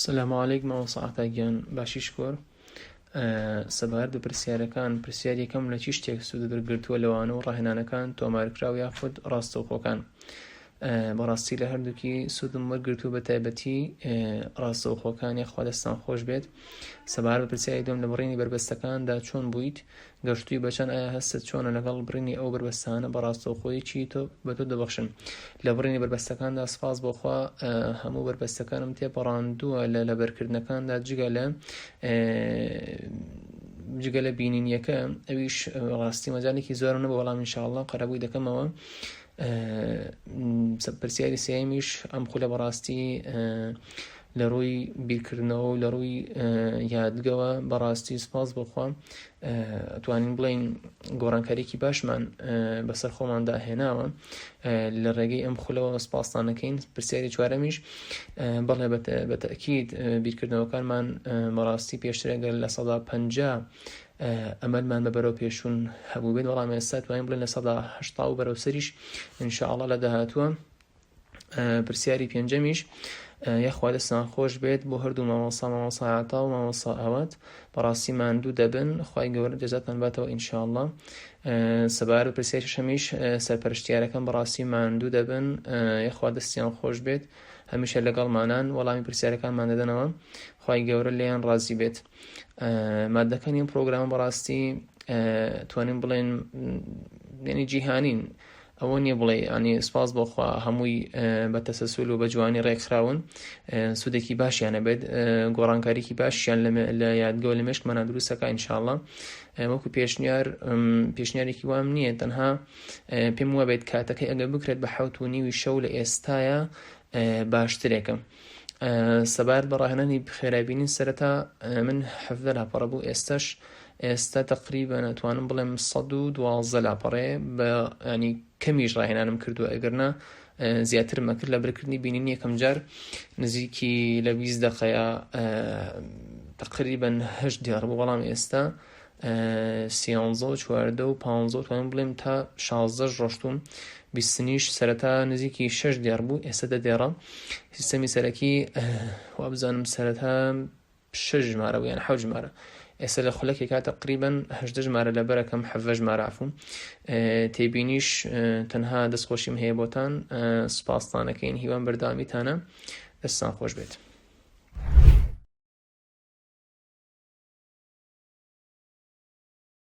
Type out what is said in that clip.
سلام علیک مامۆستا عەتا گیان باشی شکۆر سەبارەت بە پرسیارەکان پرسیار یەکەم لە چی شتێک سوودت وەرگرتووە لەوانە و ڕاهێنانەکان تۆمارکراو یاخود ڕاستەوخۆکان بەڕاستی لە هەردووکی سوودم وەرگرتووە بە تایبەتی ڕاستەوخۆکان یاخوا دەستان خۆش بێت سەبارەت بە پرسیاری دووەم لە بڕینی بەربەستەکاندا چۆن بوویت گەشتووی بە چەند ئایا هەستت چۆنە لەگەڵ بڕینی ئەو بەربەستانە بە ڕاستەوخۆیی چی تۆ بە تۆ دەبەخشن لە بڕینی بەربەستەکاندا سپاس بۆ خوا هەموو بەربەستەکانم تێپەڕاندووە لە لەبەرکردنەکاندا جگە لە جگە لە بینینیەکە ئەویش ڕاستی مەجالێکی زۆرم نەبوو بەڵام ئینشاءاللە قەرەبووی دەکەمەوە پرسیاری سێیەمیش ئەم خولە بەڕاستی لە ڕووی بیرکردنەوە و لە ڕووی یادگەوە بەڕاستی سپاس بۆخوا توانین بڵین گۆڕانکاریکی باشمان بەسەر خۆماندا هێناوە لە ڕێگەی ئەم خولەوە سپاستانەکەین پرسیاری چوارەمیش بەڵێ بەتەکیید بیرکردنەوەکانمان بەڕاستی پێشترەگەر 50% ئەمەلمان بە بەرەو پێشون هەبوو بێت بەڵام ئێستا توانین بڵێن 80% و بەرەو سەریش انشاءاللە لە داهاتووە پرسیاری پێنجەمیش یاخوا دەستان خۆش بێت بۆ هەردوو مامۆسا مامۆسا عەتا و مامۆسا ئاوات بەڕاستی ماندوو دەبن خوای گەورە جەزاتان باتەوە ئینشاءاللە سەبارەت پرسیاری شەشەمیش سەرپەرشتیارەکەم بەڕاستی ماندوو دەبن یاخوا دەستیان خۆش بێت هەمیشە لەگەڵمانان وەڵامی پرسیارەکانمان دەدەنەوە خوای گەورە لێیان ڕازی بێت مادەکانی ئەم پرۆگرامە بەڕاستی توانین بڵێن یعنی جیهانین ئەوە نییە بڵێ ینی سپاس بۆخوا هەمووی بە تەسەسول و بە جوانی ڕێکخراون سوودێکی باشیانە بێت گۆڕانکاریکی باشیان لە یادگەوە لە مێشکمانە دروستەکە ئینشاءاللە وەکو پێشنیار پێشنیارێکی وام نییە تەنها پێم وابێت کاتەکەی ئەگەر بکرێت بە حوت و نیوی شەو لە ئێستاە باشترێکە. سەبارەت بە ڕاهێنانی خێرابینین سەرەتا من حەڤدە لاپەڕە بوو ئێستاش ئێستا تقریبا ئەتوانم بڵێم 112 لاپەڕێ بە ینی کەمیش ڕاهێنانم کردووە ئەگەرنا زیاتر مەکرد لە برکردنی بینین یەکەم جار نزیکی لە 20 دقەیە تقریبا هەشت دیار بوو بەڵام ئێستا سیانزە و چواردە و پانزە و توانم بڵێم تا شازدەش ڕۆشتوم بیستنیش سەرەتا نزیکی شەش دێڕ بوو ئێستا دە دێڕە سیستەمی سەرەکی وابزانم سەرەتا شەش ژمارە بوو یان حەوت ژمارە ئێستا لە خولەکێکا تقریبا هەژدە ژمارە لەبەرەکەم حەڤە ژمارە عەفوو تێبینیش تەنها دەستخۆشیم هەیە بۆتان سوپاستانەکەین هیوام بەردەوامیتانە دەستان خۆش بێت.